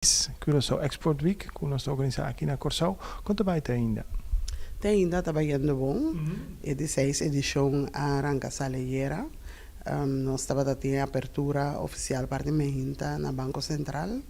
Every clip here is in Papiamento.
Curaçao Export Week ku nos ta organisá aki na Kòrsou. Kon ta bai te ainda? Te ainda ta bayendo bon. E di seis edishon a ranka sali ayera. Nos tabata tin e apertura ofisial parti meinta na Banko Sentral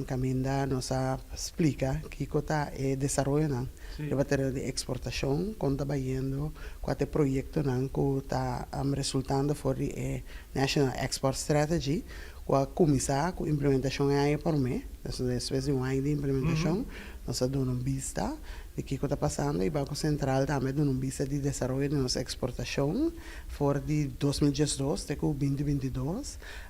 kaminda nos a splika kiko ta e desaroyonan riba tereno di eksportashon, kon ta bayendo, kua ta e proyektonan ku ta resultando for di e National Export Strategy. Ku a kuminsá ku implementashon e aña promé, despues di un aña di implementashon nos a duna un bista di kiko ta pasando i Banko Sentral tambe a duna un bista di desaroyo di nos eksportashon for di 2012 te ku 2022.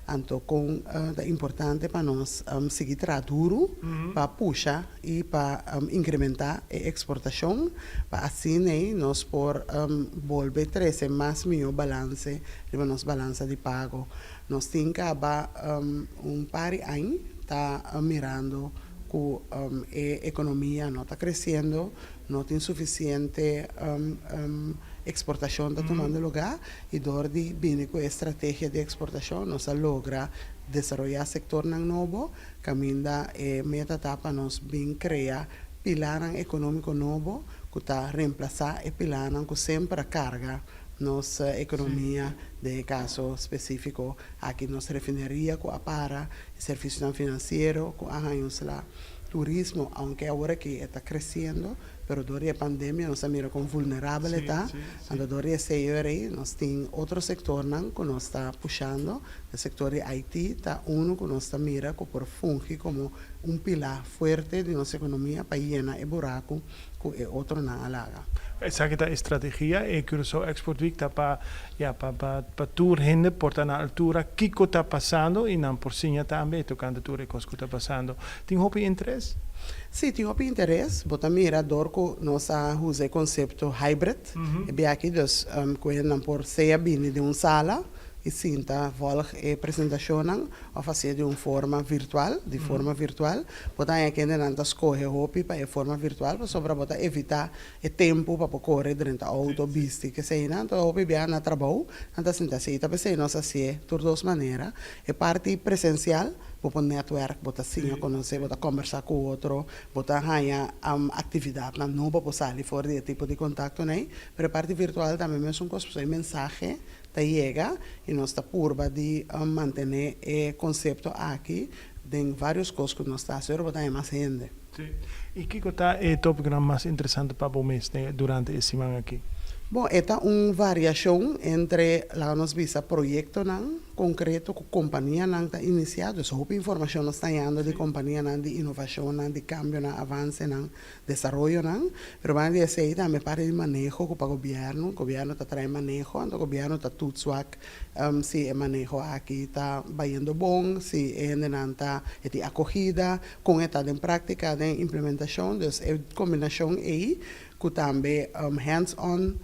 Anto kon ta importante pa nos sigui traha duru pa pusha i pa inkrementá e eksportashon pa asina ei nos por bolbe trese mas mihó balanse riba nos balansa di pago. Nos tin kaba un par di añ ta mirando ku e ekonomia no ta kresiendo, no tin sufisiente eksportashon ta tumando lugá i dor di bini ku e strategia di eksportashon nos a logra desaroyá sektornan nobo kaminda e meta ta pa nos bin krea pilarnan ekonómiko nobo ku ta remplasá e pilarnan ku semper a karga nos ekonomia, den e kaso spesífiko aki nos refineria ku a para, e servisionan finansiero ku a haña un sla, turismo, aunke awor aki e ta kresiendo, pero dor di e pandemia nos a mira kon vulnerabel e ta, anto dor di esei ora nos tin otro sektornan ku nos ta pushando, e sektor di IT ta unu ku nos ta mira ku por fungi komo un pilá fuerte di nos ekonomia pa yena e buraku ku e otronan a laga. Esaki ta e strategia e Curaçao Export Week ta pa ya pa pa pa tur hende por ta na altura kiko ta pasando i nan por siña tambe tokante tur e kos ku ta pasando. Tin hopi interes? Sí, tin hopi interes. Bo ta mira dor ku nos a usa e konsepto hybrid e biaha aki dus ku hendenan por sea bini den un sala i sinta vòlg e presentashonnan òf hasié di un forma virtual, di forma virtual. Bo ta haña kendenan ta skohe hopi pa e forma virtual pasobra bo ta evitá e tempu pa por kore drenta outo, bisti, keseinan. Anto hopi bia na trabou nan ta sinti así. Ta p'esei nos hasié tur dos manera. E parti presensial, bo por nètwèrk, bo ta siña konosé, bo ta kòmbersá ku otro, bo ta haña aktividatnan nobo por sali for di e tipo di kontaktonan ei. Pero e parti virtual tambe mesun kos pasobra e mensahe ta yega y nos ta purba di mantene e concepto aki den varios cos cu nos ta haci ora bo ta haña mas hende. Sí. Y kico ta e topiconan mas interesante pa bo mes durante e siman aki? Bon, e ta un variacion entre, laga nos bisa, proyectonan concreto cu companianan ta inicia, dus hopi informacion nos ta hañando di companianan, di innovacionnan, di cambionan, avancenan desaroyonan, pero banda di esei tambe parti di maneho ku pa gobièrnu, gobièrnu ta trae maneho, anto gobièrnu ta toets wak si e maneho aki ta bayendo bon, si e hendenan ta e tin akogida, kon e ta den práktika, den implementashon, dus e kombinashon ei ku tambe hands on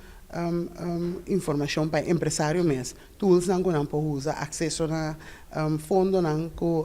informashon pa e empresario mes. Toolsnan ku nan por usa, akseso na fondonan ku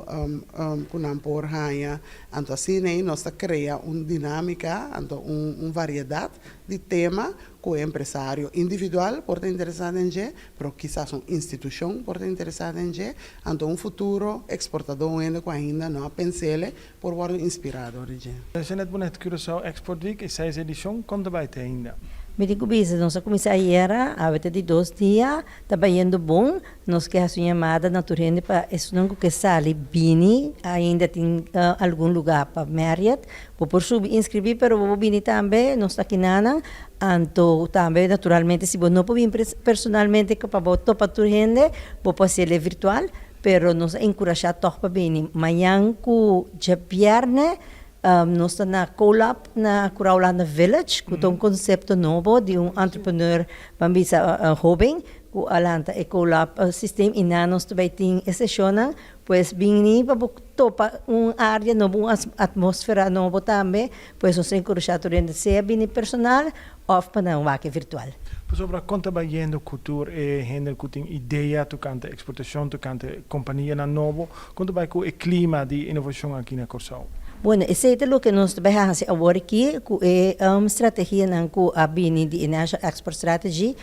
ku nan por haña. Anto asina ei nos ta krea un dinámika, anto un variedat di tema ku e empresario individual por ta interesá den dje, pero kisas un institushon por ta interesá den dje. Anto un futuro eksportadó, un hende ku ainda no a pens'el, por wòrdu inspirá dor di dje. Jeanette Bonet, Curaçao Export Week, e seis edishon, kon ta bai te ainda? Mi tin ku bisa, nos a kuminsá ayera, awe ta di dos dia, ta bayendo bon. Nos ke hasi un yamada na tur hende pa esunnan ku ke sali bini, ainda tin algun lugá pa Marriott. Bo por subi inskribí, pero bo por bini tambe, nos ta kinanan. Anto tambe naturalmente si bo no por bini personalmente pa bo topa tur hende, bo por hasiel e virtual. Pero nos a enkurashá tòg pa bini. Mañan ku djabièrnè nos ta na Colab na Curaulanda Village ku ta un konsepto nobo di un entrepreneur ban bisa hóben ku a lanta e Colab system i nan nos ta bai tin e seshonnan. Pues bini pa bo topa un área nobo, un atmósfera nobo tambe. Pues nos ta enkurashá tur hende sea bini personal òf pa nan wak e virtual. Pasobra kon ta bayendo ku tur e hende ku tin idea tokante eksportashon, tokante kompanianan nobo? Kon ta bai ku e klima di inovashon aki na Kòrsou? Bueno, esei ta loke nos ta bai hasi awor aki, ku e strategia nan ku a bini di National Export Strategy.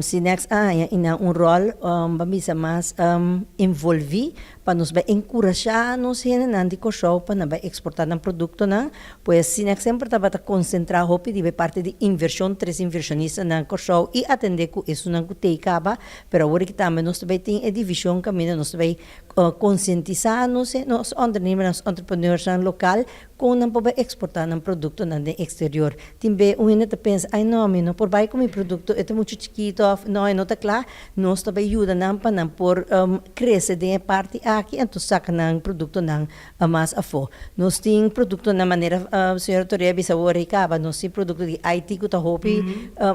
CINEX a haña un ròl, ban bisa mas envolví pa nos bai enkurashá nos hendenan di Kòrsou pa nan bai eksportá nan produktonan. Pues CINEX semper tabata konsentrá hopi di parti di invershon, tres invershonistanan Kòrsou i atendé ku esunnan ku t'ei kaba, pero awor aki tambe nos tambe tin e divishon kaminda nos tambe konsientisá nos ondernemers, nos entrepreneurs lokal kon nan por eksportá nan produktonan den eksterior. Tin be un hende ta pensa: "Ai no, mi no por bai ku mi produkto, e ta muchu chikitu," òf "No, no ta kla." Nos tambe yuda nan pa nan por krese den e parti aki, anto saka nan produktonan mas afó. Nos tin produktonan manera señora Toria a bisa awor kaba, nos tin produkto di IT ku ta hopi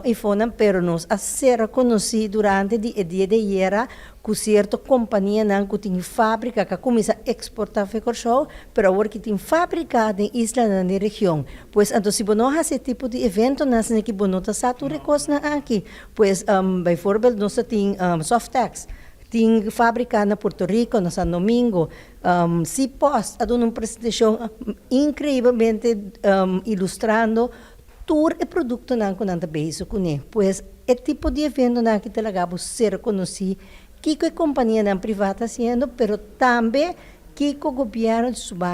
eifonan, pero nos a sera konosí durante di e dia di ayera ku sierto kompanianan ku tin fábrika ku a kuminsá eksportá for di Kòrsou, pero awor ku tin fábrika den islanan di region. Pues anto si bo no hasi tipo di eventonan ku bo no ta sa tur kosnan aki. Pues bijvoorbeeld nos tin Softex, tin fábrika na Puerto Rico, na San Domingo, Cpost a duna un presentashon inkreiblemente ilustrando tur e produktonan ku nan ta bezig kuné. Pues e tipo di eventonan ku ta laga bo ser konosí kiko e kompanianan privá ta hasiendo, pero tambe kiko gobièrnu su